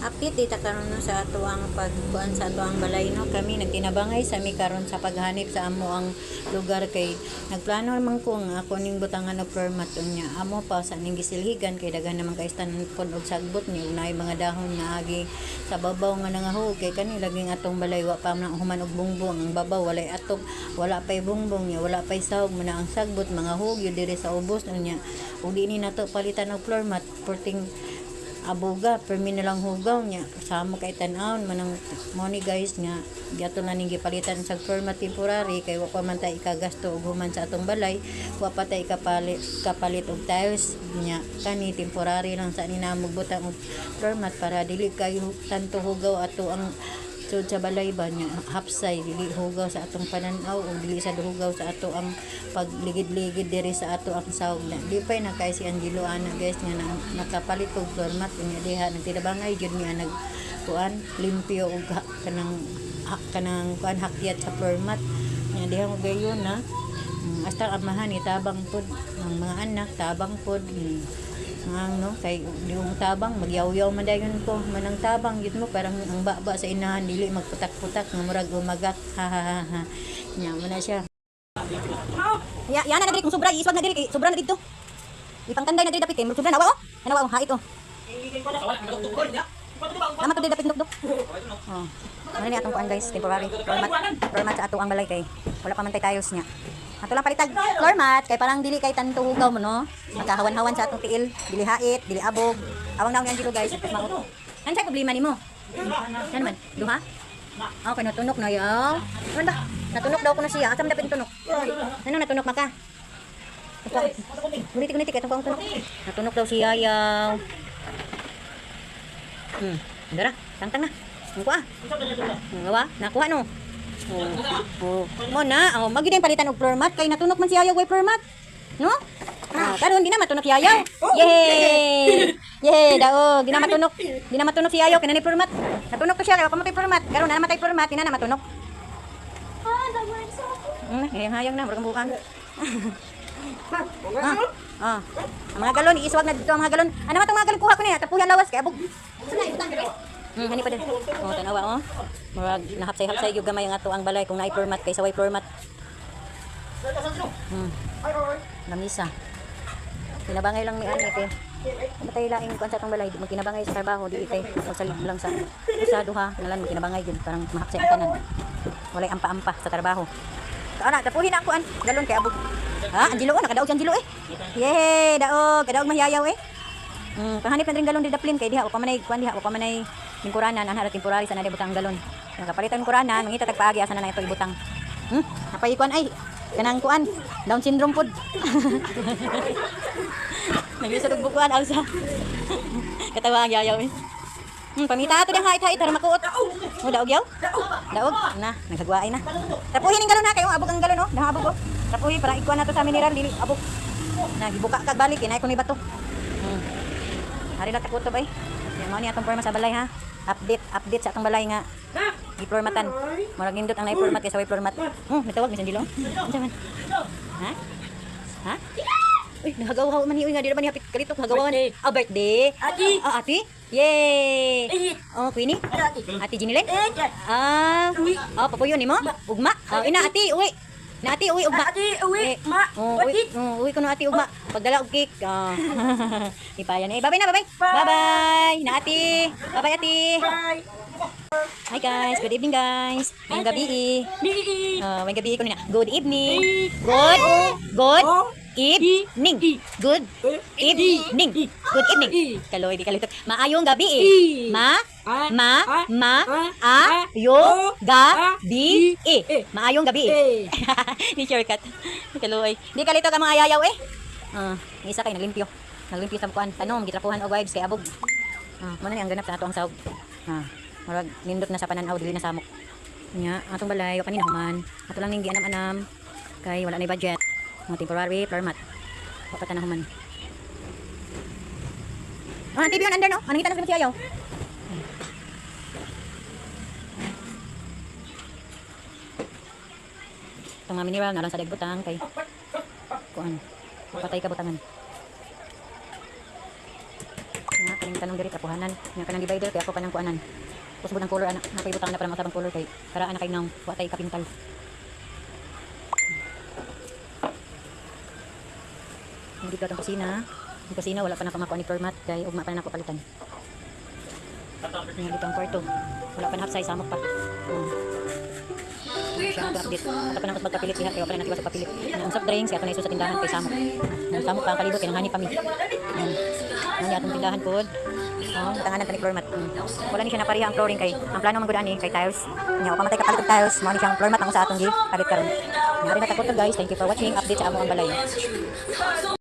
Update dita karon, no, sa ato ang pagkuan sa ato ang balay, no. Kami nagtinabangay sa mi karon sa paghanip sa amo ang lugar kay nagplano man ko nga ako ning butangan og floor mat. Unya amo pa sa ning gisilhigan kay daghan naman kay tanan pon og sagbot ni unay mga dahon nga agi sa babaw nga nangahug kay kani laging atong balay wa pa man human og bungbong. Ang babaw walay atop, wala pay bungbong nya, wala pay sahog man ang sagbot mga hug yun diri sa ubos. Unya ug di ni nato palitan og floor mat, perting abuga, permi na lang hugaw niya sama kay tan-awon manang mo ni, guys, nga giato na ning gipalitan sa floor mat temporary kay wa pa man tay ikagasto og human sa atong balay, wa pa tay ikapalit kapalit og tiles niya. Kani temporary lang sa ni namo butang og floor mat para dili kayo tanto hugaw ato ang sud sa balay ba niya, hapsay dili hugaw sa atong pananaw o dili sa hugaw sa ato ang pagligid-ligid diri sa ato ang sawg na di pa na kay si Angelo ana, guys, nga na, nakapalit og floor mat. Unya diha nagtinabangay gyud niya nag kuan limpyo og kanang kuan hakyat sa floor mat nya diha mo gayon na. Hasta amahan ni tabang pod, ang mga anak tabang pod. Ang no kay di mo tabang magyawyaw man dayon ko manang tabang gyud mo parang ang baba sa inahan dili magputak-putak nga murag umagak, ha ha ha ha. Nya mo na siya. Ya, yana na diri kung sobra, iiswag na diri kay sobra na didto. Ipangtanday na diri dapit kay sobra na wa oh. Ano wa oh, hait oh. Tama to diri dapit dukduk. Oh. Ano ni atong kuan, guys, temporary floor mat. Floor mat sa ato ang balay kay wala pa man tay tiles niya. Ato lang palitag floor mat kay parang dili kay tanto hugaw mo, no. Makahawan-hawan sa atong tiil, dili hait, dili abog. Awang naong ni Angelo, guys, maot. Ano sa problema nimo? Ano man? Duha? Ah, okay, natunok na yaw. Ano ba? Natunok daw ko na siya. Asa man dapit tunok? Ano natunok maka? Guniti guniti kay itong tunok. Natunok daw siya yaw. Dara, tangtang na. Ang kuha. Wa, nakuha no. Oh. Oh. Mo na, oh, magyud ang palitan og floor mat kay natunok man siya yaw way floor mat. No? Ah, karon di na matunok si Yayaw. Yay! Yay, daog, di na matunok. Di na matunok si Yayaw kay na ni floor mat. Natunok to siya kay wa pa matay floor mat. Karon na namatay floor mat, di na na matunok. Hayang na, murag ang bukan. Ah. Ang mga galon, iiswag na dito ang mga galon. Ano man tong mga galon, kuha ko niya, tapuhan lawas kay abog. Hani pa din. Oh, tanawa oh. Murag nahapsay-hapsay gyud gamay ang ato ang balay kung naay floor mat kay sa way floor mat. Lamisa. Kinabangay lang ni ani kay. Matay laing kuan sa atong balay, di magkinabangay sa trabaho di kay o sa lang sa usa duha nalan magkinabangay gyud parang mahapsay ang tanan. Walay ampa-ampa sa trabaho. Ana, tapuhin na ang kuan. Galon kay abog. Ah, Angelo oh, nakadaog si Angelo eh. Yay, daog, kadaog mahiyayaw eh. Pahanip na rin galon di daplin kay diha o pamanay kuan diha o pamanay lingkuranan anha ra temporary sa na butang galon. Nakapalitan lingkuranan, mangita tag paagi asa na na ito ibutang. Napay kuan ay kanang kuan Down syndrome pod. Naglisod og bukuan alsa. Katawa ang yayaw eh. Pamita ato diyang hait-hait para makuot. Oh, daog yaw? Daog. Na, naghagwaay na. Tapuhin ang galon ha, kayo abog ang galon oh. Dahang abog oh. Tapuhin para ikuan nato sa mineral dili abog. Na gibuka kag balik kinay ko ni bato. Hari lang takuto bay. Yan mao ni atong forma sa balay ha. Update, update sa atong balay nga gi-floormatan. Murag nindot ang na-floormat kaysa way floormat. Mitawag mi sandilo. Unsa man? Ha? Ha? Uy, nahagaw man ni uy nga di ra man ni hapit kalitok hagawan. Ah, birthday. Ati. Ah, ati. Yay! Oh, Queenie? Ati Ginilyn? Ah, oh, papuyo nimo? Ugma? Oh, ina ati, uwi. Na ati, uwi ugma. Ati, uwi, Eh, ma, oh, uwi, ati. oh, uwi ko no ati ugma. Pagdala og cake. Oh. Ipayan eh. Bye-bye na, bye-bye. Bye-bye. Na ati. Bye-bye ati. Bye. Hi guys, good evening guys. Ngayong gabi eh. Di. May gabi ko na. Good evening. Good good evening. Good evening. Good evening. Kaloy di kalitok. Maayong gabi eh. Ma ma ma a yo ga bi e. Maayong gabi eh. Ni shortcut. Kaloy. Di kalitok ang mga ayayaw eh. Ah, ang isa kay naglimpyo. Naglimpyo sa kuan. Tanom gitrapuhan og vibes kay abog. Ah, mo na ni ang ganap sa ato ang sahog. Ah, murag nindot na sa pananaw dili na samok. Nya, atong balay kanina human. Ato lang ning gianam-anam kay wala nay budget. Mga temporary floor mat. Wa pa ta na human. Ah, TV on under no? Anong ngita na sa ayaw? Itong mga mineral na lang sa dagbutang kay kuan. Patay ka butangan. Nga, Kaning tanong diri trapuhanan. Nya kanang divider kay ako pa nang kuanan. Usbon ang color ana. Ako ibutang na para mausab ang color kay karaan na kay nang wa tay kapintal. Hindi ko atong kusina. Ang kusina wala pa na kamakuha ni floor mat kay ugma pa na nako palitan. Nga dito ang kwarto. Wala pa na half size, samok pa. Siya ang update. Ato pa nang magkapilit diha kay wala pa na natiwas sa papilit. Ang soft drinks kay ato na iso sa tindahan kay samok. Ang samok pa ang kalibot kay nanghani pa mi. Ano atong tindahan pod? Oh, tanganan pa ni floor mat. Wala ni siya napareha ang flooring kay ang plano man gud ani kay tiles. Nya wa pa matay kapalit og tiles, mao ni siyang floor mat ang usa atong gi palit karon. Nya na takot, guys. Thank you for watching. Update sa amo ang balay.